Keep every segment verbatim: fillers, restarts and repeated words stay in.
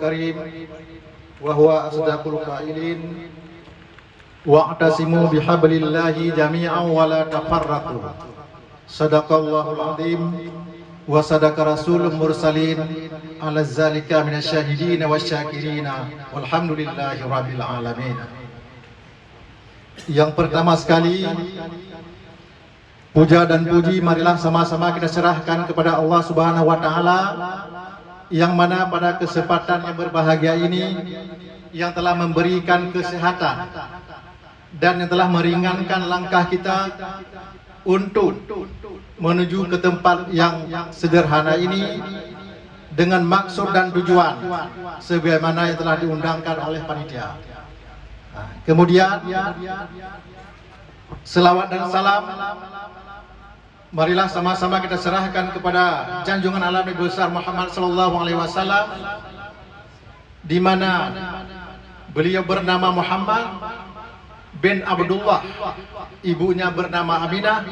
Karim, wa huwa asdaqul qailin, "Wa'tasimu bihablillahi jami'an wa la tafarraqu." Sadaqallahul azim wa sadaqa rasulul mursalin, ala zalika minasy syahidina wasy syakirina, walhamdulillahi rabbil alamin. Yang pertama sekali, puja dan puji marilah sama-sama kita serahkan kepada Allah Subhanahu wa Ta'ala, yang mana pada kesempatan yang berbahagia ini, yang telah memberikan kesehatan dan yang telah meringankan langkah kita untuk menuju ke tempat yang sederhana ini dengan maksud dan tujuan sebagaimana yang telah diundangkan oleh panitia. Nah, kemudian, selawat dan salam marilah sama-sama kita serahkan kepada junjungan alam Nabi besar Muhammad sallallahu alaihi wasallam, di mana beliau bernama Muhammad bin Abdullah, ibunya bernama Aminah,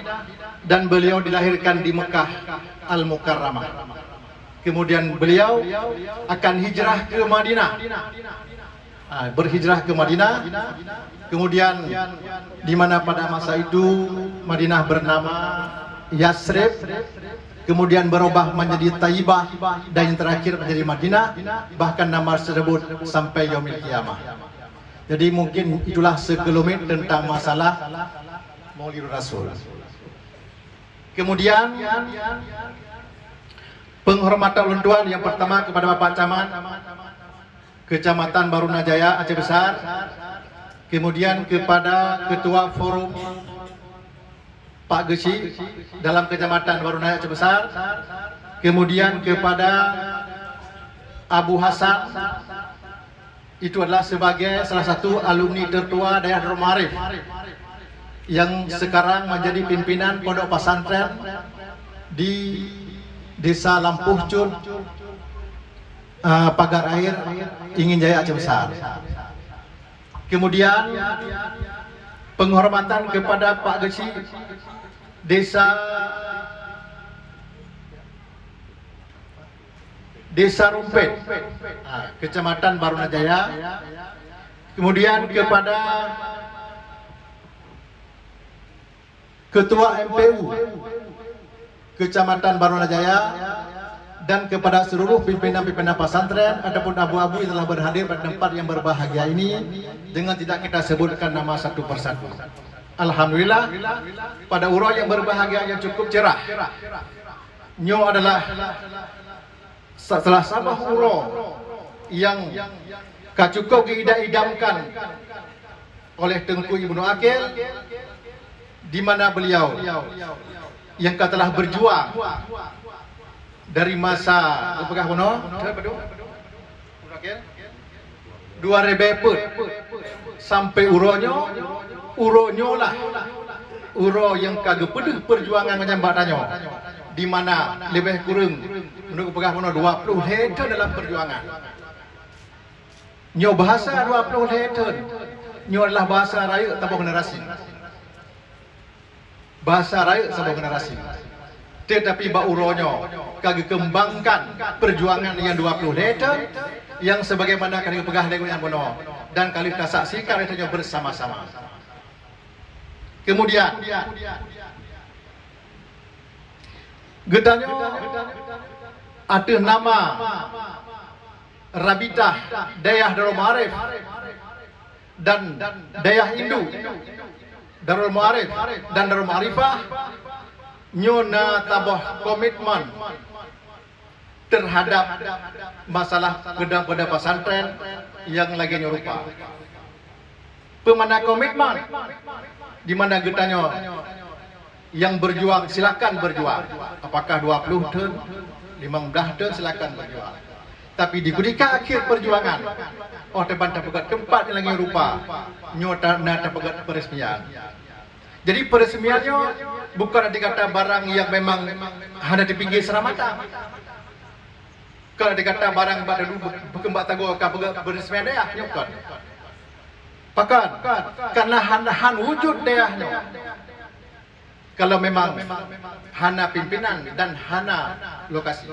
dan beliau dilahirkan di Mekah Al-Mukarramah. Kemudian beliau akan hijrah ke Madinah. Ah, berhijrah ke Madinah. Kemudian di mana pada masa itu Madinah bernama Yasrib, kemudian berubah menjadi Taibah, dan yang terakhir menjadi Madinah, bahkan nama tersebut sampai yaumil qiyamah. Jadi mungkin itulah sekelumit tentang masalah Maulidur Rasul. Kemudian penghormatan ulun tuan yang pertama kepada Bapak Camat Kecamatan Barunajaya Aceh Besar, kemudian kepada Ketua Forum Pak Geuchik dalam Kecamatan Barunajaya Aceh Besar, kemudian kepada Abu Hasan, itu adalah sebagai salah satu alumni tertua Dayah Darul Maarif yang sekarang menjadi pimpinan pondok pesantren di Desa Lampuh Cut, eh, Pagar Air, Ingin Jaya Aceh Besar. Kemudian penghormatan kepada Pak Geuchik Desa Desa Rumpet, ah, Kecamatan Barunajaya. Kemudian kepada Ketua M P U Kecamatan Barunajaya dan kepada seluruh pimpinan-pimpinan pesantren ataupun abu-abu yang telah berhadir pada tempat yang berbahagia ini, dengan tidak kita sebutkan nama satu persatu. Alhamdulillah, pada uroe yang berbahagia yang cukup cerah. Nyoe adalah sa-, salah saboh uroe nyang ka cukup geuidam-idamkan oleh Teungku Ibnu Akil, di mana beliau nyang ka telah berjuang dari masa, peugah bunoe, dua ribèe peuet sampai uroe nyoe, uroe nyoe lah uroe nyang ka geupeudeuh peujuangan meunyan bak tanyoe, di mana leubeh kureueng, meunurot peugah bunoe, dua ploh lhèe thon dalam peujuangan. Nyoe bahasa dua ploh lhèe thon, nyoe adalah bahasa rayeuk saboh generasi. Bahasa rayeuk saboh generasi. Tetapi bak uroe nyoe ka geukeumbangkan peujuangan nyang dua ploh lhèe thon, nyang sebagaimana ka lheueh peugah lé gobnyan bunoe dan ka lheueh tasaksikan lé tanyoe bersama-sama. Kemudian, geutanyoe ateueh nama Rabitah Dayah Darul Maarif dan Dayah Indu Darul Maarif dan Darul Maarifah, nyoe na saboh komitmen terhadap masalah peuda-peuda pesantren nyang lagèe nyoe rupa. Peue makna komitmen? Di mana geutanyoe nyang berjuang, silakan berjuang. Apakah dua ploh thon, limong blaih thon, silakan berjuang. Tapi di ketika akhir perjuangan, oh, teuma tapeugöt teumpat nyang lagèe nyoe rupa, nyoe ta-, na tapeugöt peresmian. Jadi, peresmian nyoe bukon arti kata barang nyang memang hana teupinggé seramata. Kon arti kata barang bak dulu bukon bak tagoe ka peugöt peresmian dayah, nyoe kon. Pakon? Karena hana, hana wujud dayah nyoe kalau memang hana pimpinan dan hana lokasi.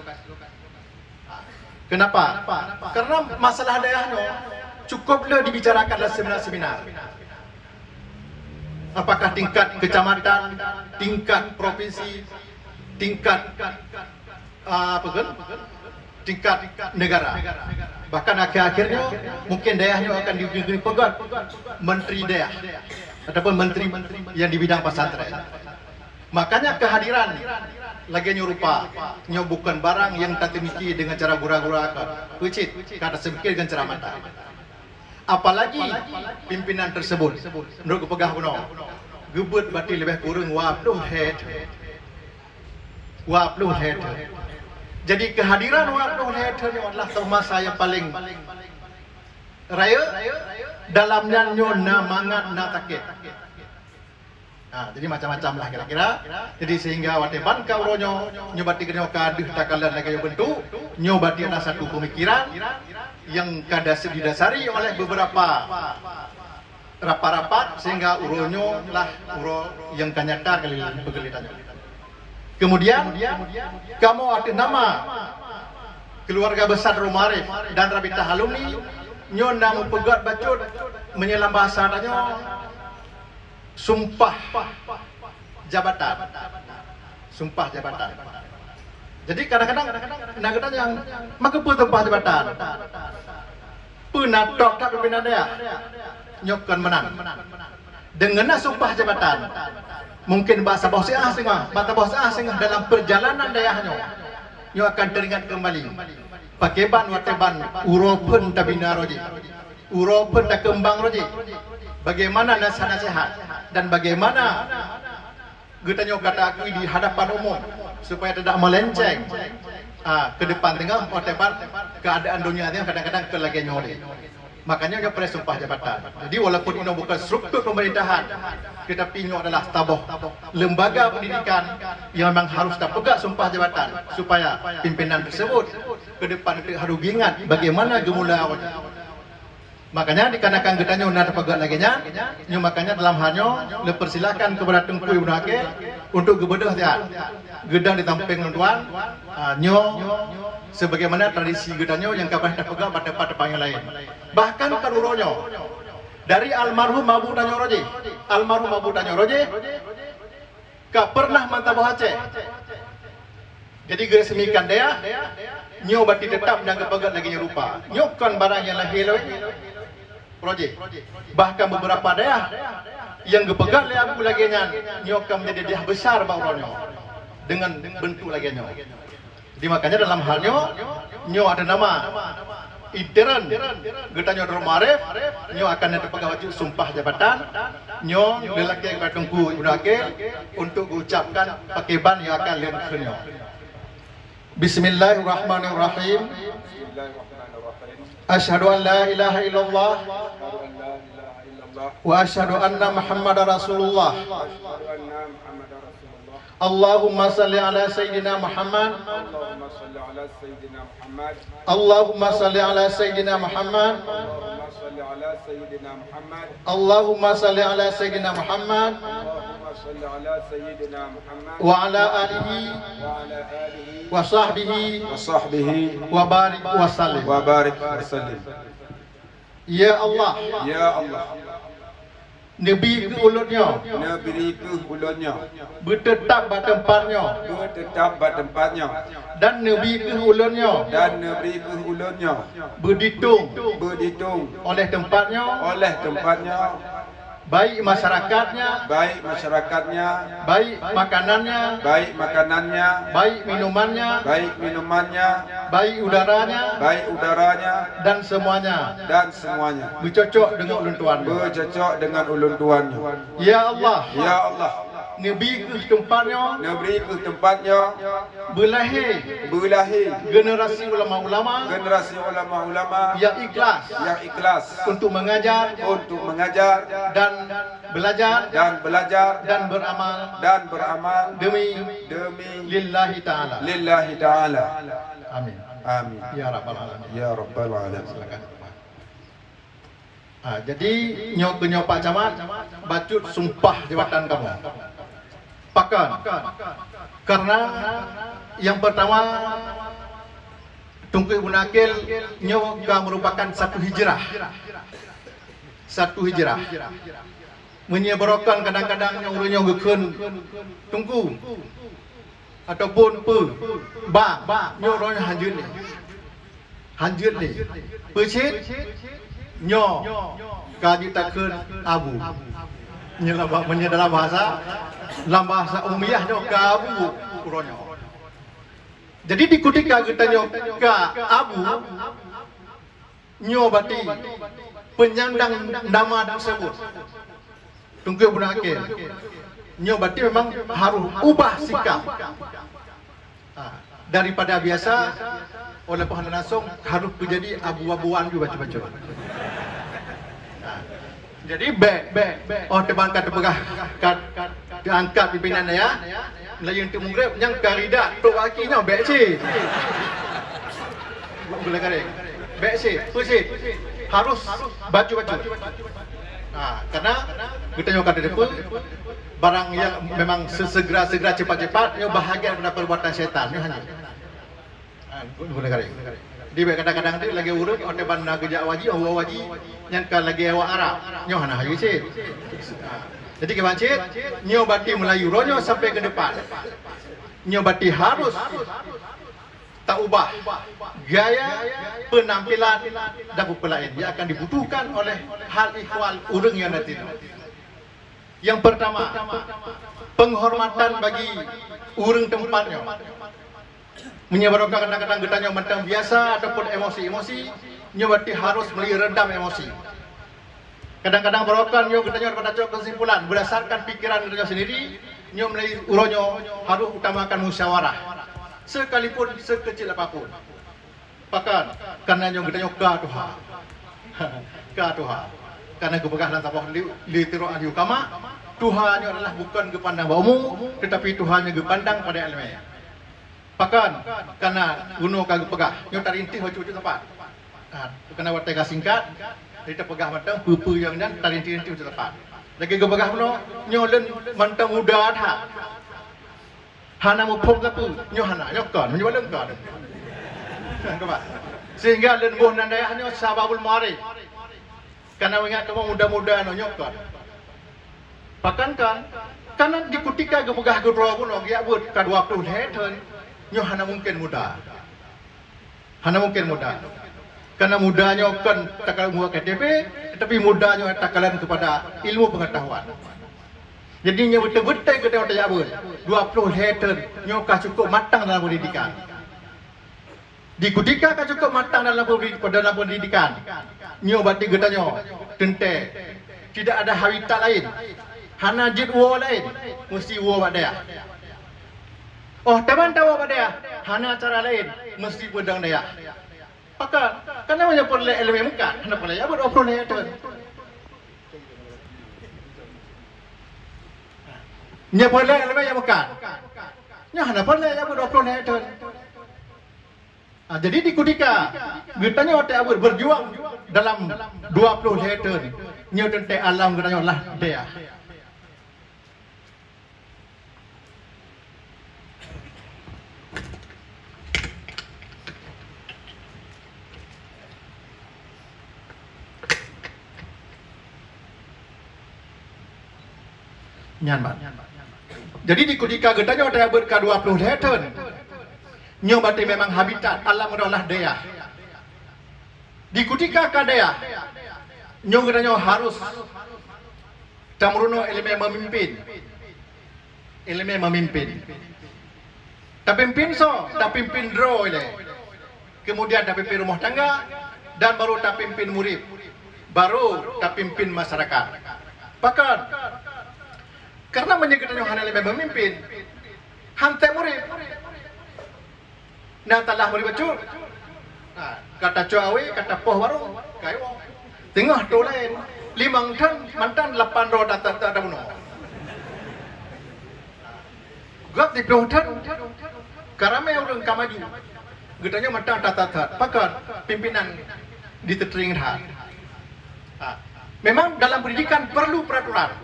Kenapa? Karena masalah dayah nyoe cukup le dibicarakan dalam seminar-seminar. Apakah tingkat kecamatan, tingkat provinsi, tingkat, ah, apa kan? Tingkat negara. Bahkan akhir-akhirnya mungkin dayah nyoe akan di-, di-, dipeugöt menteri dayah ataupun menteri yang di bidang pesantren. Makanya kehadiran lagèe nyoe rupa, nyoe bukan barang yang tateumiki dengan cara gura-gura kan. Peucit, ka taseumike dengan cara mata. Apalagi pimpinan tersebut, menurut geupeugah bunoe, geubeuet batin leubeh kureueng dua ploh lhèe thon. Dua ploh lhèe thon. Jadi kehadiran dua ploh lhèe thon nyoe adalah satu masa yang paling rayeuk, dalam nyan nyoe na mangat, na sakét. Ha, jadi macam-macam lah kira-kira. Jadi sehingga watèe ban ka uroe nyoe, nyoe batin nyoe ka deuh takalon lagèe nyoe bentuk, nyoe batin adalah satu pemikiran yang ka das-, didasari oleh beberapa rapat-rapat sehingga uroe nyoe lah uroe nyang ka nyata kali peugah lé tanyoe. Kemudian, kamoe atas nama keluarga besar Darul Maarif dan Rabitah Alumni, nyoe na meupeugöt bacut meunyoe lam bahasa tanyoe sumpah jabatan. Sumpah jabatan. Jadi kadang-kadang na geutanyoe, "Maka peue sumpah jabatan? Peue na top that pimpinan dayah?" Nyoe kon meunan. Deungon na sumpah jabatan, mungkin bak saboh siah singoh, bak saboh siah singoh dalam perjalanan dayah nyoe, nyoe akan teringat kembali. Pakriban watèe ban uroe phon tabina roh jih, uroe phon takeumbang roh jih, bagaimana nasihat-nasihat dan bagaimana geutanyoe ka taakui di hadapan umum, supaya tidak melenceng, ah, ke depan teungoh, watèe ban keadaan donya nyoe kadang-kadang kon lagèe nyoe lé. Makanya nyoe preh sumpah jabatan. Jadi walaupun inoe bukan struktur pemerintahan, tetapi nyoe adalah saboh lembaga pendidikan yang memang harus tapeugah sumpah jabatan supaya pimpinan tersebut ke depan teuk harus geuingat bagaimana geumula awak. Makanya dikarenakan geutanyoe na tapeugah lagèe nyan, nyoe makanya dalam hal nyoe neupersilakan kepada Teungku Ibnu Akil untuk geubeudôh siat. Geudong di sampéng lôn tuan, ah, nyoe sebagaimana tradisi geutanyoe nyang ka bah tapeugah bak teumpat-teumpat nyang laén. Bahkan kon uroe nyoe, dari almarhum Abu Tanyoe Rojih, almarhum Abu Tanyoe Rojih ka pernah mantong boh Aceh. Jadi geuresmikan dayah, nyoe batin teutap nyang geupeugah lagèe nyoe rupa. Nyoe kon barang nyang lahé lé Rojih. Bahkan beberapa dayah nyang geupeugah lé Abu lagèe nyan, nyoe ka menjadi dayah besar bak uroe nyoe dengan bentuk lagèe nyoe. Jadi makanya dalam hal nyoe, nyoe atas nama intern geutanyoe Darul Maarif, nyoe akan neupeugah bacut sumpah jabatan, nyoe lé lakèe keupada Teungku Ibnu Akil untuk geuucapkan pakriban nyang akan lheueh kheun nyoe. Bismillahirrahmanirrahim. Bismillahirrahmanirrahim. Asyhadu an la ilaha illallah Asyhadu an la ilaha illallah. Wa asyhadu anna Muhammadar Rasulullah. Asyhadu anna Muhammadar Rasulullah. Allahumma salli ala Sayyidina Muhammad. Allahumma salli ala Sayyidina Muhammad. Allahumma salli ala Sayyidina Muhammad. Allahumma salli ala Sayyidina Muhammad. Allahumma salli ala Sayyidina Muhammad. Allahumma salli ala Sayyidina Muhammad. Wa ala alihi Wa ala alihi wa sahbihi wa sahbihi wa barik wa sallim. Wa barik wa sallim. Ya Allah, Ya Allah, neubri keu ulôn nyoe neubri keu ulôn nyoe beuteutap bak teumpat nyoe beuteutap bak teumpat nyoe dan neubri keu ulôn nyoe dan neubri keu ulôn nyoe beuditong beuditong oleh teumpat nyoe oleh teumpat nyoe baik masyarakatnya, baik masyarakatnya, baik makanannya, baik makanannya, baik minumannya, baik minumannya, baik udaranya, baik udaranya, dan semuanya dan semuanya beucocok deungon ulôn tuan nyoe. Beucocok deungon ulôn tuan nyoe. Ya Allah, Ya Allah, neubri keu teumpat nyoe neubri keu teumpat nyoe beulahé beulahé generasi ulama-ulama generasi ulama-ulama nyang ikhlas nyang ikhlas untuk mengajar untuk mengajar dan belajar dan belajar dan beramal dan beramal demi demi lillahi ta'ala. Lillahi ta'ala. Amin. Amin. Ya Rabbal Alamin. Ya Rabbal Alamin. Silakan. Ha, jadi nyoe keu nyoe Pak Camat, bacut sumpah jabatan kamoe. Pakon? Karena yang pertama, Teungku Ibnu Aqil nyoe ka meurupakan satu hijrah. Satu hijrah. Meunyoe barokon kadang-kadang nyang ureuëng nyoe geukheun Teungku ataupun Peu, Bang, nyoe uroe nyoe hanjeuet lé. Hanjeuet lé. Peucit nyoe ka jeuet takheun Abu. Nyoe lam ba-, meunyoe dalam bahasa, lam bahasa Umayyah nyoe ka Abu uroe nyoe. Jadi di kutika geutanyoe ka Abu, nyoe berarti penyandang nama tersebut. Teungku Ibnu Aqil. Nyoe berarti memang harus ubah sikap. Ha, daripada biasa, oleh Pak Hana Nasong harus menjadi abu-abuan juga baca-baca. Ha. Jadi bèk, bèk, bèk. Oh, teuma ka teupeugah, ka teuangkat pimpinan dayah, meulayeue teuk mugreb nyang ka ridak trok bak aki nyoe bèk cit. Gula garéng. Bèk cit, peu cit. Harus bacut-bacut. Ha, karena geutanyoe ka teudeue barang yang memang sesegera-segera, cepat-cepat, nyoe bahagian daripada perbuatan syaitan, nyoe hanya. Ha, guna kali. Di kadang-kadang tu lagi urut, oh, teuma na geujak haji, oh, haji, nyang ka lagi awak Arab. Nyoe hana haji cit. Ha. Jadi, kiban cit, nyoe berarti meulayeue uroe nyoe sampai ke depan. Nyoe berarti harus taubah gaya penampilan dan peulaén yang akan dibutuhkan oleh hal ehwal ureuëng nyang na tinoe. Yang pertama, penghormatan bagi ureuëng teumpat nyoe. Meunyoe barokon kadang-kadang geutanyoe mantong biasa ataupun emosi-emosi, nyoe berarti harus meuli redam emosi. Kadang-kadang barokon nyoe geutanyoe dapat tacok kesimpulan berdasarkan pikiran geutanyoe sendiri, nyoe meuli uroe nyoe harus utamakan musyawarah, sekalipun sekecil apapun. Pakon? Karena nyoe geutanyoe ka tuha. Ka tuha. Karena geupeugah lam saboh li-, litiro ahli ukama, tuha nyoe adalah bukan geupandang bak umu, tetapi tuha nyoe geupandang pada iéleumé. Pakon? Karena bunoe ka geupeugah, nyoe tarintéh bacut-bacut sapat. Ha, karena watée ka singkat, jadi tapeugah mantong peue-peue nyang nyan tarintéh-rintéh bacut sapat. Lagée geupeugah bunoe, nyoe lôn mantong muda that. Hana muphom sapeue, nyoe hana, nyoe kon, nyoe lôn kon. Sehingga lôn boh nan dayah nyoe sababul ma'arif. Karena ingat kamoe muda-muda nyoe, nyoe kon. Pakon kon? Karena di kutika geupeugah keudroe bunoe geujak beuet ka dua ploh lhée thon, nyoe hana mungken muda. Hana mungken muda. Karena muda nyoe kon takalon muka K T P, tetapi muda nyoe takalon kepada ilmu pengetahuan. Jadi nyoe beutôi-beutôi geutanyoe tajak beuet, dua ploh lhée thon nyoe ka cukup matang dalam pendidikan. Di kutika ka cukup matang dalam pendidik-, dalam pendidikan, nyoe berarti geutanyoe teuntée tidak ada habitat lain, hana jeuet woe lain, meusti woe bak dayah. Oh, teuma tawoe bak dayah, hana cara lain, meusti peudong dayah. Pakon? Karena meunyoe peureulée iéleumé meukat, hana peureulée jak beuet dua ploh lhée thon. Nyoe peureulée iéleumé nyang meukat, nyoe hana peureulée jak beuet dua ploh lhée thon. Ha, jadi di kutika geutanyoe watée beuet berjuang dalam dua ploh lhée thon, nyoe teuntée alam geutanyoe lah dayah. Nyan, Mak. Jadi, di kutika geutanyoe watée beuet ka dua ploh lhée thon, nyoe berarti memang habitat alam geutanyoe lah dayah. Di kutika ka dayah, nyoe geutanyoe harus tameurunoe iéleumé memimpin. Iéleumé memimpin. Tapimpin soe? Tapimpin droe ilée. Kemudian tapimpin rumoh tangga dan baru tapimpin murit. Baru tapimpin masyarakat. Pakon? Karena meunyoe geutanyoe hana iéleumé memimpin, han tém murit. Na talah murit bacut. Ha, ka tacok awé, ka tapoh warong, ka iwoe. Teungoh troh laén, limong thon, mantong lapan droe ta-, ta-, ta-, tabunoe. Gop di ploh thon, ka ramé ureuëng ka maju. Geutanyoe mantong that-that-that. Pakon? Pimpinan diteutring that. Ha. Memang dalam pendidikan perlu peraturan.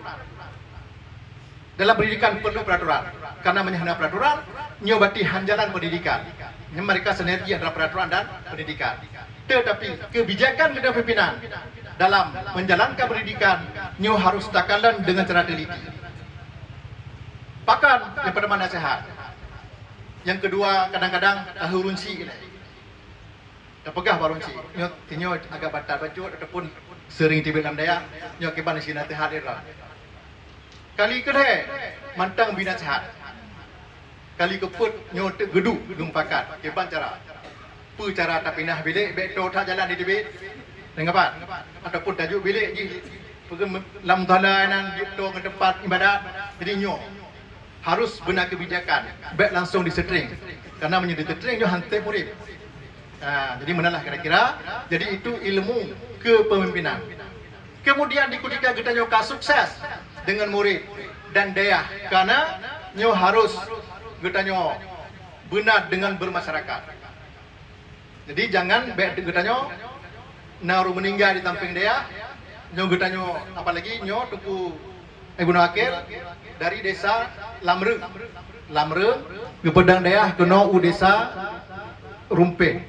Dalam pendidikan perlu peraturan. Karena meunyoe hana peraturan, nyoe berarti han jalan pendidikan. Mereka sinergi antara peraturan dan pendidikan. Tetapi kebijakan kepada pimpinan dalam menjalankan pendidikan nyoe harus takalon dengan cara teliti. Pakon nyang pertama nasihat. Yang kedua kadang-kadang tahurunsi ilée. Tapeugah barunsi. Nyoe, nyoe agak batat bacut ataupun sering teubiet lam dayah, nyoe kiban si nasihat ira. Kali keudeh mantong bina sihat. Kali keupeuet nyoe teuk geuduek geumupakat kiban cara. Peue cara tapinah bilék bék toe that jalan di teubiet? Deungon pat? Ataupun tajuk bilék jih peugeuh lam musala nan jeuet toe ngon teumpat ibadat. Jadi nyoe harus beuna kebijakan, bék langsung diseutring. Karena meunyoe diseutring nyoe hanteb murit. Ha, jadi meunalah kira-kira. Jadi itu ilmu kepemimpinan. Kemudian di kutika geutanyoe ka sukses dengan murid dan dayah, karena nyoe harus geutanyoe beuna dengan bermasyarakat. Jadi jangan bék geutanyoe na ureuëng meuninggai di sampéng dayah, nyoe geutanyoe apalagi nyoe Teungku Ibnu Akil dari desa Lamreung. Lamreung geupeudong dayah keunoe u desa Rumpeng.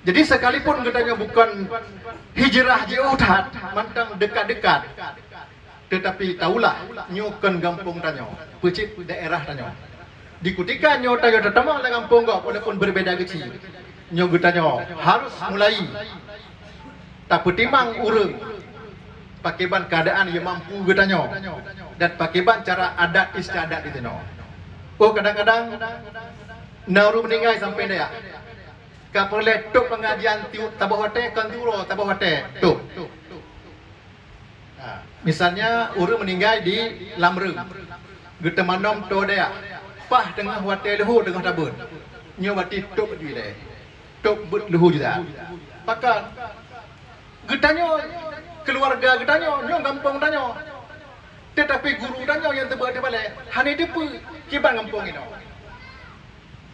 Jadi sekalipun geutanyoe bukon hijrah jiôh that mantong dekat-dekat, tetapi taulah nyoe kon gampông tanyoe, peucit daerah tanyoe. Di kutika nyoe tanyoe tatamong lam gampông gob walaupun berbeda geuchik, nyoe geutanyoe harus mulai tapeutimang ureuëng pakriban keadaan nyang mampu geutanyoe dan pakriban cara adat istiadat di tinoe. Oh kadang-kadang na ureuëng meuninggai sampéng dayah. Ka peureulée tôb pengajian tiuk saboh watée, kon tiuk uroe saboh watée tôb. Ha, misalnya ureuëng meuninggai di Lamreung, geuteumanom toe dayah, paih teungoh watée leuhô teungoh tabeuet, nyoe berarti tôb ju ilée, tôb beuet leuhô ju that. Pakon? Geutanyoe, keuluwarga geutanyoe, nyoe gampông tanyoe. Teutapi guru tanyoe nyang teubeuet di balée hana teupeu kiban gampông inoe.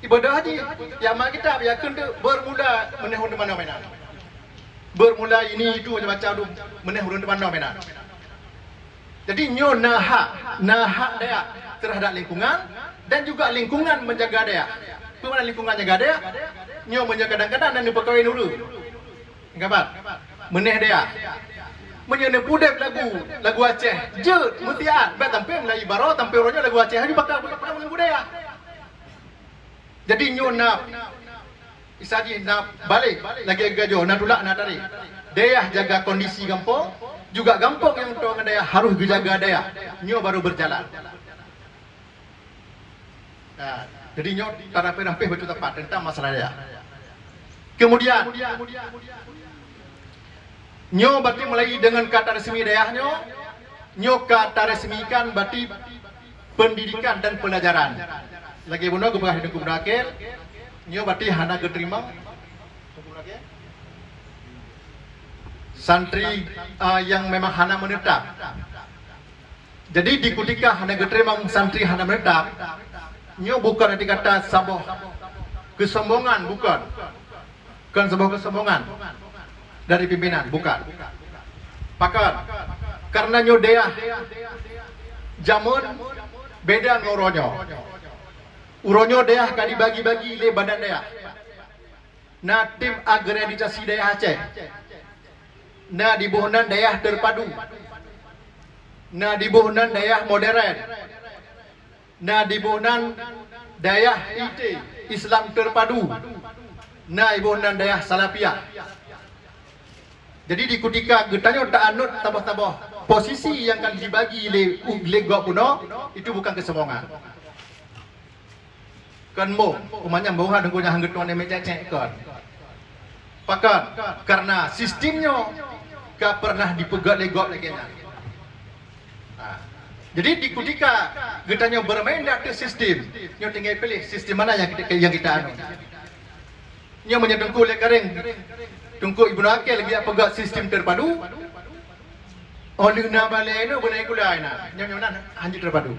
Ibadah haji, ya ma kitab, ya keuneuk bermula meuneh ureuëng teumanoe meunan. Bermula ini itu macam-macam tu meuneh ureuëng teumanoe meunan. Jadi nyoe na hak, na hak dayah terhadap lingkungan dan juga lingkungan menjaga dayah. Peue makna lingkungan jaga dayah? Nyoe meunyoe kadang-kadang na neupeukawen ureuëng. Gabat. Meuneh dayah. Meunyoe neupudeb lagu, lagu Aceh, jeuet, meutiat, bék tampé Melayu baroe, tampé uroe nyoe lagu Aceh, haju baka, baka, baka lagu dayah. Jadi nyoe na, isa jih na baleh, lagée gajoh, na tulak, na tarek. Dayah jaga kondisi gampông, juga gampông nyang toe ngon dayah harus geujaga dayah. Nyoe baru berjalan. Nah, jadi nyoe tarampéh-rampéh bacut teumpat tentang masalah dayah. Kemudian, nyoe berarti mulai dengan kata resmi dayah nyoe, nyoe ka taresmikan berarti pendidikan dan pelajaran. Lagée bunoe geupeugah di Teungku Mudakhil, nyoe berarti hana geuteurimong santri, ah, yang memang hana menetap. Jadi di kutika hana geuteurimong santri hana menetap, nyoe bukan arti kata saboh kesombongan, bukan. Kon saboh kesombongan dari pimpinan, bukan. Pakon? Karena nyoe dayah jameun beda ngon uroe nyoe. Uroe nyoe dayah ka dibagi-bagi lé badan dayah. Na tim akreditasi dayah Aceh. Na di boh nan dayah terpadu. Na di boh nan dayah modern. Na di boh nan dayah I T, Islam terpadu. Na di boh nan dayah Salafiyah. Jadi di kutika geutanyoe taanut saboh-saboh posisi nyang ka dibagi lé, lé gob bunoe, itu bukan kesombongan. Kon boh, umat nyan boh hana guna hang geutuan mé cék-cék kon. Pakon? Karena sistem nyoe ka pernah dipeugét lé gob lagée nyan. Ha. Jadi di kutika geutanyoe bermain di atas sistem, nyoe tinggai pilih sistem mana yang kita, yang kita anu. Nyoe meunyoe Teungku Lhée Karéng, Teungku Ibnu Akil lagée peugét sistem terpadu, oh lheueh na balée nyoe beuna gula na, nyoe nyoe nan hanjeuet terpadu.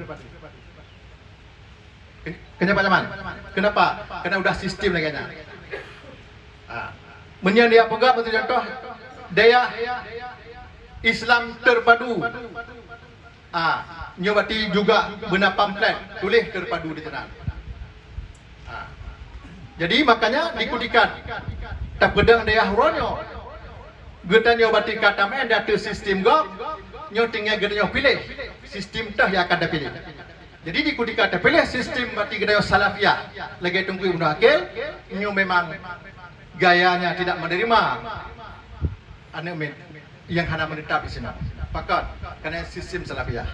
Kenapa zaman? Kenapa? Karena udah sistem lagée nyan. Ha. Meunyoe dia peugah beutôi contoh dayah Islam terpadu. Ha. Nyoe berarti juga beuna pamflet tuléh terpadu di sana. Ha. Jadi makanya di kutika tapeudong dayah uroe nyoe, geutanyoe batika tamén di ateueh sistem gob, nyoe tinggai geutanyoe piléh sistem teuh nyang akan tapiléh. Jadi di kutika tapiléh sistem batika geutanyoe salafiyah lagée Teungku Ibnu Aqil, nyoe memang gayanya tidak menerima aneuëk miet nyang hana meunetap di sinan. Pakon? Karena sistem salafiyah.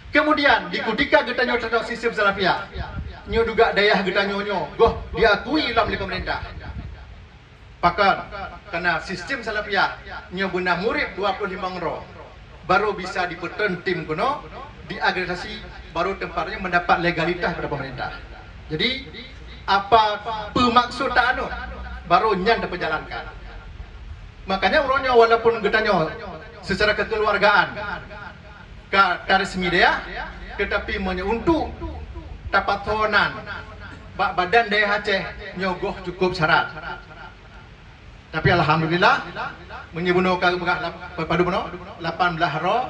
Kemudian di kutika geutanyoe teuh sistem salafiyah, nyoe juga dayah geutanyoe nyoe goh diakui lom lé pemerintah. Pakon? Karena sistem salafiyah nyoe beuna murit dua puluh lima droe, baru bisa dipeuteun tim keunoe, diagredasi, baru teumpat nyoe mendapat legalitas daripada pemerintah. Jadi apa peumaksud ta anut, baru nyan tapeujalankan. Makanya uroe nyoe walaupun geutanyoe secara kekeluargaan ka taresmi dayah, tetapi meunyoe untuk tapasoe nan bak badan dayah Aceh nyoe goh cukup syarat. Tapi alhamdulillah, meunyoe bunoe ka geupeugah lap-, padub bunoe, lapan blaih droe,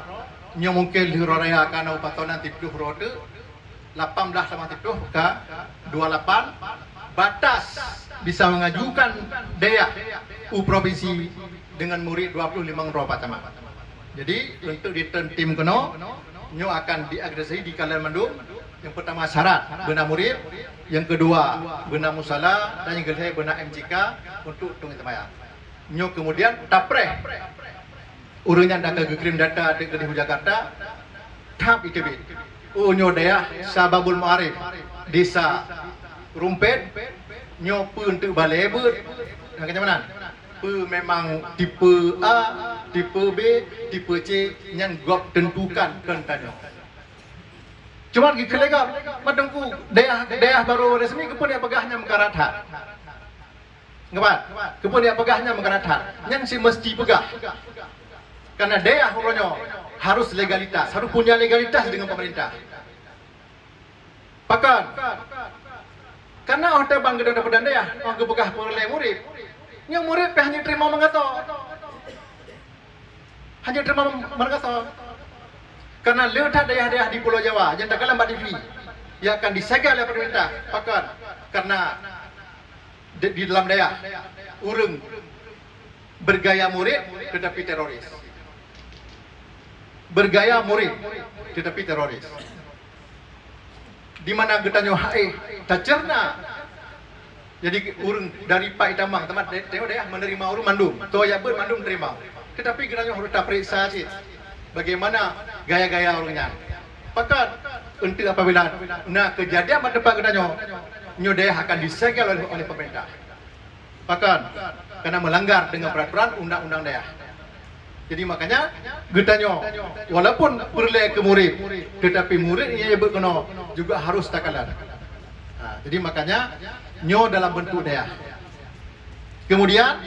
nyoe mungken lheueh uroe raya ka na pasoe nan siplôh droe teuk, lapan blaih tamah siplôh ka dua lapan, batas bisa mengajukan dayah u provinsi dengan murit dua puluh lima droe Pak Camat. Jadi untuk diteun tim keunoe, nyoe akan diagredasi dikalon mandum. Yang pertama syarat beuna murit, yang kedua beuna musala dan yang kelhée beuna M C K untuk tueng seumayang. Nyoe kemudian tapreh ureuëng nyang ka geukirém data deuek keudeh u Jakarta, thap iteubiet. Oh nyoe dayah Sababul Ma'arif, Desa Rumpet, nyoe peue enteuk balée beuet, nyang keunyamanan. Peue memang tipe A, tipe B, tipe C, nyan gob tentukan kon tanyoe. Cuma geukeulée gob, madengku dayah, dayah barô resmi keupeue nyang peugah nyan meukarat that. Ngebat, keupeue nyang peugah nyan meukarat that. Nyan si meusti peugah. Karena dayah uroe nyoe harus legalitas, harus punya legalitas dengan pemerintah. Pakon? Karena oh tabang geutanyoe peudong dayah, oh geupeugah peureulée murit. Nyoe murit pih hana teurimong meugasoe. Hana teurimong meugasoe. Karena le that dayah-dayah di Pulo Jawa nyang takalon bak T V, nyang akan disegel lé pemerintah. Pakon? Karena di, di dalam dayah ureuëng bergaya murit tetapi teroris. Bergaya murit tetapi teroris. Di mana geutanyoe hai tacerna. Jadi ureuëng dari Pak Itamang teuma tengok dayah menerima ureuëng mandum. Toh ya beuet mandum terima. Tetapi geutanyoe harus taperiksa cit bagaimana gaya-gaya ureuëng nyan. Pakon? Untuk apabila na kejadian bak teumpat geutanyoe, nyoe dayah akan disegel oleh, oleh pemerintah. Pakon? Karena melanggar dengan peraturan undang-undang dayah. Jadi makanya geutanyoe walaupun peureulée keu murit, tetapi murit nyang beuet keunoe juga harus takalon. Ha, jadi makanya nyoe dalam bentuk dayah. Kemudian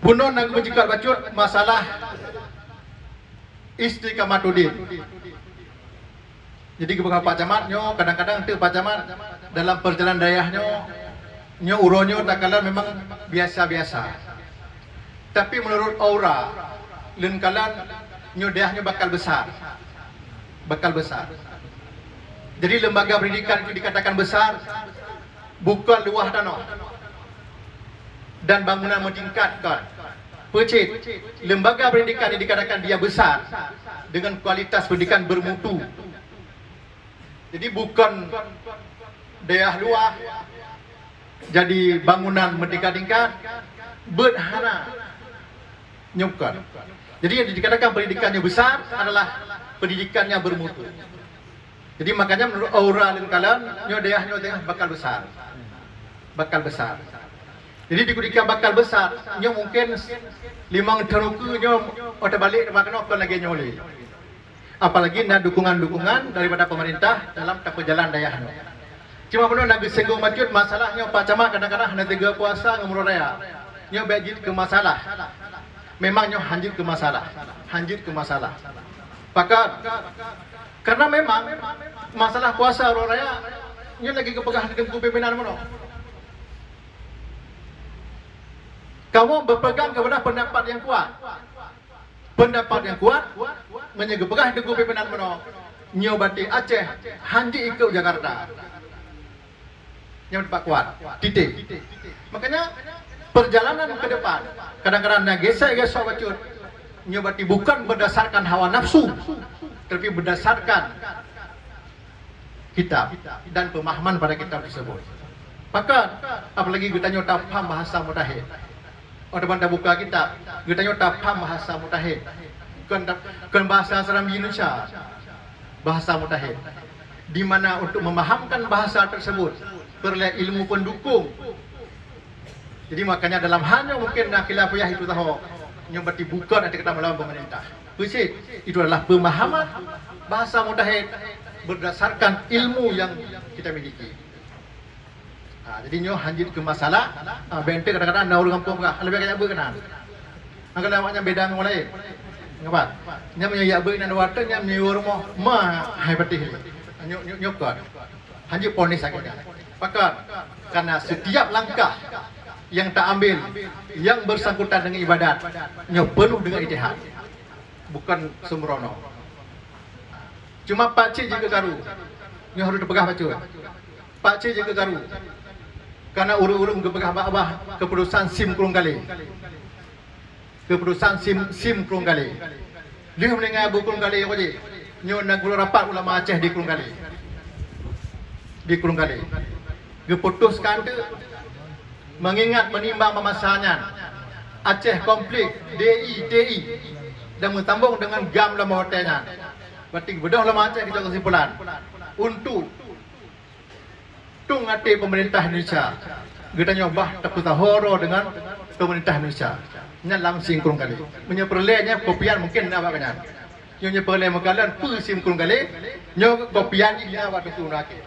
bunoe na geumeucikak bacut masalah istiqamatuddin. Jadi geupeugah Pak Camat nyoe, kadang-kadang teuk Pak Camat dalam perjalanan dayah nyoe, nyoe uroe nyoe takalon memang biasa-biasa. Tapi menurut aura, lôn kalon nyoe dayah nyoe bakal besar. Bakal besar. Jadi lembaga pendidikan itu dikatakan besar, bukan luah tanoh dan bangunan meutingkat kon. Peucit, lembaga pendidikan yang dikatakan dia besar dengan kualitas pendidikan bermutu. Jadi bukan dayah luah jadi bangunan meutingkat-tingkat, beuet hana. Nyoe bukan. Jadi yang dikatakan pendidikan yang besar adalah pendidikan yang bermutu. Jadi makanya menurut aura lôn kalon, nyoe dayah nyoe tengah bakal besar. Bakal besar. Jadi di ketika bakal besar, nyoe mungkin limong thon ukeue nyoe oh tabalek teuma keunoe kon lagée nyoe lé. Apalagi na dukungan-dukungan daripada pemerintah dalam tapeujalan dayah nyoe. Cuma bunoe na geusinggung bacut masalah nyoe Pak Camat kadang-kadang hana teuga puasa ngon uroe raya. Nyoe bék jeuet keu masalah. Memang nyoe hanjeuet keu masalah. Hanjeuet keu masalah. Pakon? Karena memang masalah puasa uroe raya nyoe lagée geupeugah di teungku pimpinan bunoe. Kamoe berpegang kepada pendapat yang kuat. Pendapat yang kuat, meunyoe geupeugah Teungku pimpinan bunoe, nyoe batin Aceh hanjeuet ikot Jakarta. Nyang teumpat kuat, titik. Makanya, perjalanan ke depan, kadang-kadang na gesek-gesek bacut, nyoe batin bukan berdasarkan hawa nafsu, tapi berdasarkan kitab dan pemahaman pada kitab tersebut. Pakon, apalagi geutanyoe tapaham bahasa mujtahid. Óh teuma tabuka kitab, geutanyoe tapaham bahasa mujtahid. Kon ta-, kon bahasa Serambi Indonesia, bahasa mujtahid. Di mana untuk memahamkan bahasa tersebut, peureulée ilmu pendukung. Jadi, makanya dalam hal nyoe mungkin na khilafiyah itu tahu, nyoe berarti bukan ada kata melawan pemerintah. Peue cit, itu adalah pemahaman bahasa mujtahid berdasarkan ilmu yang kita miliki. Ha, jadi nyoe hanjeuet keu masalah, ha, bèk teuh kadang-kadang na ureueng gampông peugah, "Leubeh kajak beuet keunan." Maka lé awaknyan beda ngon laén. Ngapa? Nyan meunyoe jak beuet inan dua teuk, nyan meunyoe rumoh, ma hai patéh lé. Nyoe, nyoe, nyoe kon. Hanjeuet ponis lagèe nyan. Pakon? Karena setiap langkah yang ta ambil yang bersangkutan dengan ibadat, nyoe penuh dengan ijtihad. Bukan sembrono. Cuma pakcik jeuet keu karu. Nyoe harôh teupeugah bacut. Pakcik jeuet keu karu. Karena ureueng-ureueng geupeugah bah-bah keuputusan sim Krueng Galeh. Keuputusan sim, sim Krueng Galeh. Lheueh meuninggai Abu Krueng Galeh nyoe, nyoe na geuloh rapat ulama Aceh di Krueng Galeh. Di Krueng Galeh. Geuputuskan teuk, mengingat menimbang bak masa nyan, Aceh konflik D I T I dan meusambông deungon GAM lam watèe nyan. Berarti geubeudôh ulama Aceh geucok keusimpulan untuk tueng até pemerintah Indonesia. Geutanyoe bah tapeusahoro deungon pemerintah Indonesia. Nyan lam sim Krueng Galeh. Meunyoe peureulèe nyan kopian mungkin na bak nyan. Nyoe, nyoe peureulèe meukalon peue sim Krueng Galeh, nyoe kopian jih na bak Teungku Ibnu Aqil.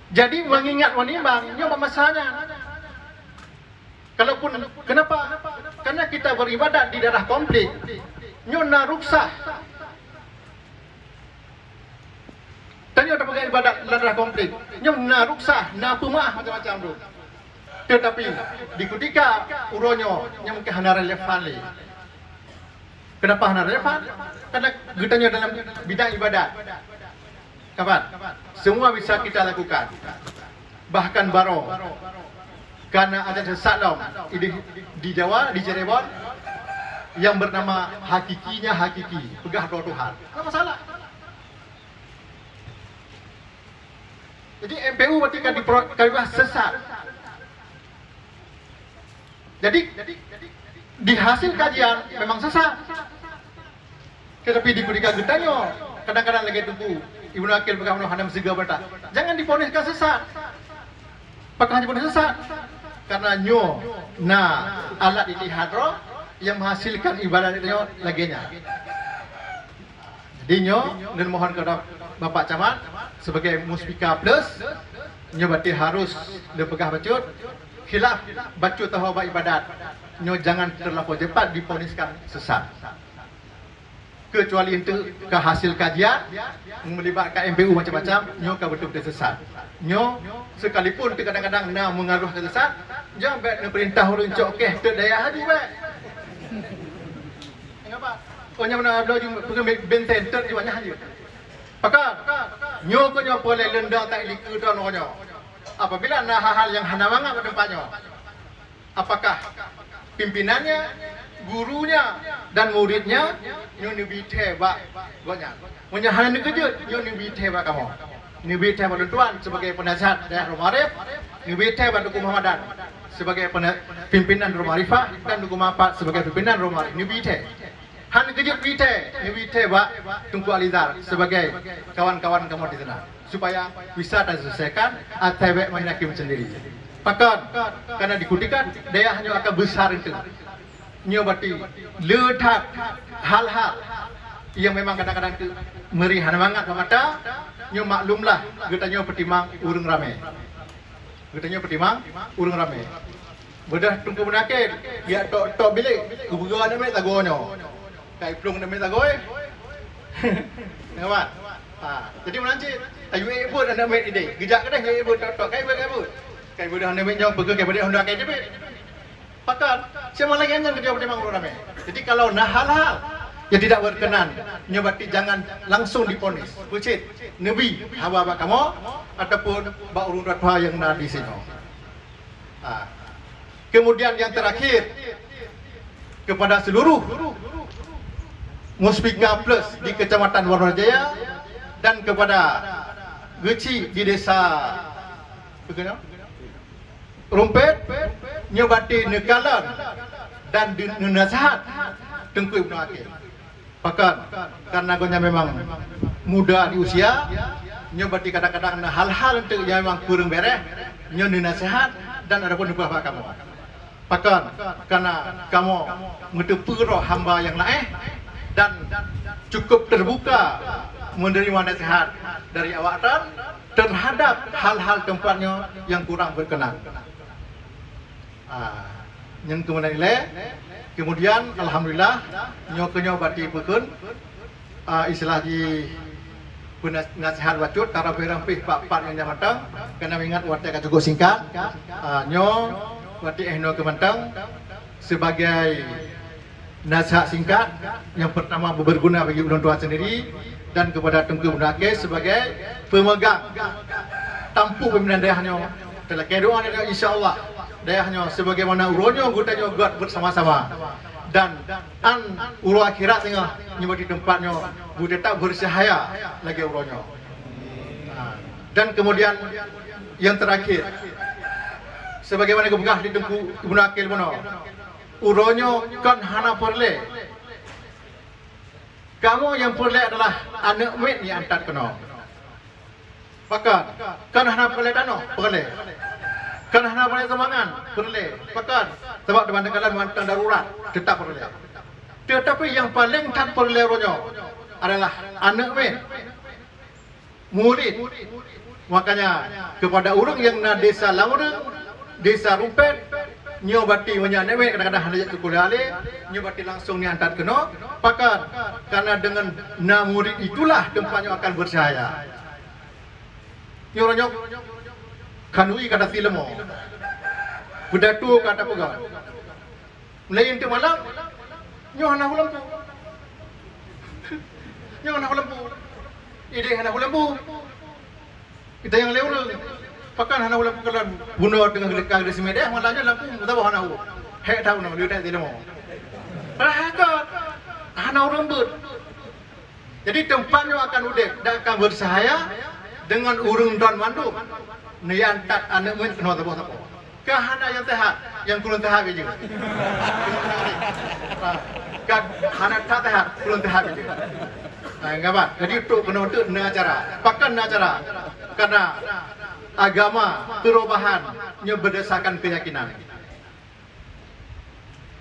Jadi, mengingat menimbang, nyoe bak masa nyan. Kalaupun, kenapa? Karena kita beribadat di daerah konflik, nyoe na ruksah. Tanyoe tapeugah ibadat lam daerah konflik, nyoe na ruksah, na peumeu'ah macam-macam tu. Tetapi, di kutika uroe nyoe, nyoe mungkin hana relevan lé. Kenapa hana relevan? Karena geutanyoe dalam bidang ibadat. Kapan? Semua bisa kita lakukan. Bahkan baroe. Karena ada sesat lom di, di Jawa, di Cirebon, yang bernama hakikinya hakiki, peugah droe Tuhan. Apa masalah? Jadi, M P U berarti kan dipro-, kan sesat. Jadi, di hasil kajian memang sesat. Tetapi di kutika geutanyoe, kadang-kadang lagèe Teungku Ibnu Aqil peugah meunoe hana meusigoe bata. Jangan diponiskan sesat. Pakon hana diponis sesat? Karena nyoe na alat ijtihad droe yang menghasilkan ibadat nyoe lagèe nyan. Jadi nyoe, lôn mohon kepada Bapak Camat sebagai Muspika Plus, nyoe berarti harus lôn peugah bacut, khilaf bacut taho bak ibadat, nyoe jangan terlampau cepat diponiskan sesat. Kecuali untuk ka hasil kajian, melibatkan M P U macam-macam, nyoe ka beutôi-beutôi sesat. Nyoe, sekalipun teu kadang-kadang na meungaruh keu sesat, jangan bèk neupeurintah ureueng cok kèh teuk dayah laju bèk. Ngapa? Oh, nyang na bloe ju peugah benten teuk ju nyan laju. Pakon? Nyoe keuh nyoe peureulèe leundang that likeu droe nyoe. Apabila na hal-hal nyang hana mangat bak teumpat nyoe, apakah pimpinannya, gurunya, dan muridnya nyoe neubi thèe bak gobnyan? Meunyoe hana neukeujeuet, nyoe neubi thèe bak kamoe. Neubi thèe bak lôn tuan sebagai penasihat dayah Droe Maarif, neubi thèe bak Teungku Muhammadan sebagai pena-, pimpinan Droe Maarifah, dan Teungku Mapat sebagai pimpinan Droe Maarif. Neubi thèe. Hana keujeuet neubi thèe, neubi thèe bak Teungku Alizar sebagai kawan-kawan kamoe di sana, supaya bisa taselesaikan asai bèk main hakim sendiri. Pakon? Karena di kutika dayah nyoe akan besar itu. Nyoe berarti le that hal-hal yang memang kadang-kadang tu meuri hana mangat bak mata, nyoe maklumlah geutanyoe peutimang ureueng ramè. Geutanyoe peutimang ureueng ramè. Beudôh Teungku Ibnu Aqil, geujak tok-tok bilék, geupeugah aneuk miet sagoe nyoe. Ka iplueng aneuk miet sagoe. Nyoe, Wan. Ha, jadi meunan cit, ayue ék buet aneuk miet idéh. Geujak keudéh, ayue ék buet tok-tok, ka ibuet, ka ibuet. Ka ibuet aneuk miet nyoe, peugah ka ibuet honda ka jipeuet. Pakon, siapa lagi yang keujaweueb teuma ureuëng ramé. Jadi kalau na hal-hal yang tidak berkenan, nyoe berarti jangan langsung diponis. Peucit, neubi hawa bak kamoe ataupun bak ureuëng tuha-tuha yang na di sinoe. Ah. Kemudian yang terakhir, kepada seluruh Muspika Plus di Kecamatan Barunajaya dan kepada Geuchik di Desa Rumpet, nyoe berarti neukalon dan di-, neunasihat Teungku Ibnu Akil. Pakon, karena gobnyan memang muda di usia, nyoe berarti kadang-kadang na hal-hal enteuk nyang memang kureueng beres, nyoe neunasihat dan ataupun neupeugah bak kamoe. Pakon, karena kamoe meuteupeue roh hamba nyang laén dan cukup terbuka menerima nasihat dari awaknyan terhadap hal-hal teumpat nyoe nyang kurang berkenan. Ah, nyan keumeunang ilée. Kemudian, alhamdulillah, nyoe keuh nyoe bati peukheun, ah, istilah jih peunas-, nasihat bacut, tarapéh-rapéh pat-pat nyang mantong, karena ingat watée ka cukup singkat. Ah, nyoe bati eh nyoe keuh mantong sebagai nasihat singkat yang pertama berguna bagi ulôn tuan sendiri dan kepada Teungku Ibnu Akil sebagai pemegang tampuk pimpinan dayah nyoe. Talakée doa nyoe, insya Allah, dayah nyoe sebagaimana uroe nyoe geutanyoe göt bersama-sama dan an uroe akhirat singoh nyoe di teumpat nyoe geutanyoe tetap bercahaya lagi uroe nyoe. Ha. Dan kemudian yang terakhir, sebagaimana geupeugah di Teungku Ibnu Akil bunoe, uroe nyoe kon hana peureulée. Kamoe nyang peureulée adalah aneuëk miet nyang antat keunoe. Pakon, kon hana peureulée tanoh, peureulée. Kon hana peureulée sumbangan, peureulée. Pakon, sabab teuma teukalon mantong darurat, teutap peureulée. Teutapi nyang paleng that peureulée uroe nyoe adalah aneuëk miet. Murit. Makanya, kepada ureuëng nyang na desa Lamureueng, desa Rumpet, nyoe bati meunyoe aneuëk miet kadang-kadang hana jak keu kuliah alé, nyoe bati langsung nyan that keunoe. Pakon, karena dengan na murit itulah teumpat nyoe akan bercahaya. Nyoe uroe nyoe khanuri ka tasi leumo. Beudatu ka tapeugah. Mulai enteuk malam, nyoe hana lampu. Nyoe hana lampu. Idéh hana lampu. Kita nyang lé ureuëng. Pakon hana lampu kalon bunoe teungoh geudekat di seumedeh, malam nyoe lampu meusaboh hana hu. Hék that bunoe, leutek di leumo. Padahai kon hana ureuëng beuet. Jadi teumpat nyoe akan udeb dan akan bercahaya dengan ureuëng droen mandum. Neuantat aneuëk miet keunoe saboh-saboh. Ka hana nyang teuhat, nyang kureueng teuhat biji. Ha, ka hana that teuhat, kureueng teuhat biji. Ha, ngaban. Jadi trok keunoe teuk na cara. Pakon na cara? Karena agama, perubahan nyoe berdasarkan keyakinan.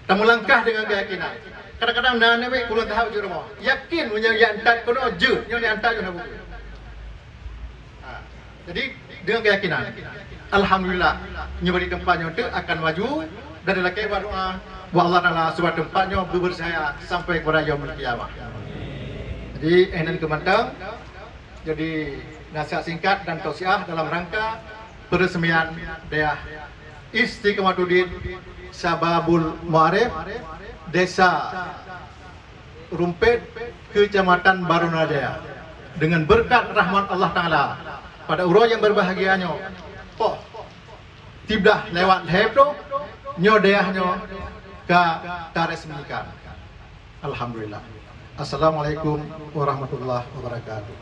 Tameulangkah dengan keyakinan. Kadang-kadang na aneuëk miet kureueng teuhat baju rumoh. Yakin meunyoe jak antat keunoe jeuet, nyoe jak antat jeuet na buku. Ha, jadi dengan keyakinan. Alhamdulillah, nyoe bak teumpat nyoe teuk akan maju dan dilakée bak doa bak Allah Taala supaya teumpat nyoe beubercahaya sampai kepada yaumul qiyamah. Jadi, eh, nyan keuh mantong. Jadi, nasihat singkat dan tausiah dalam rangka peresmian Dayah Istiqamatuddin Syababul Ma'arif, Desa Rumpet, Kecamatan Barunajaya. Dengan berkat rahmat Allah Taala, pada uroe nyang berbahagia nyoe, poh siblaih lewat lhée ploh, nyoe dayah nyoe ka taresmikan. Alhamdulillah. Assalamualaikum warahmatullahi wabarakatuh.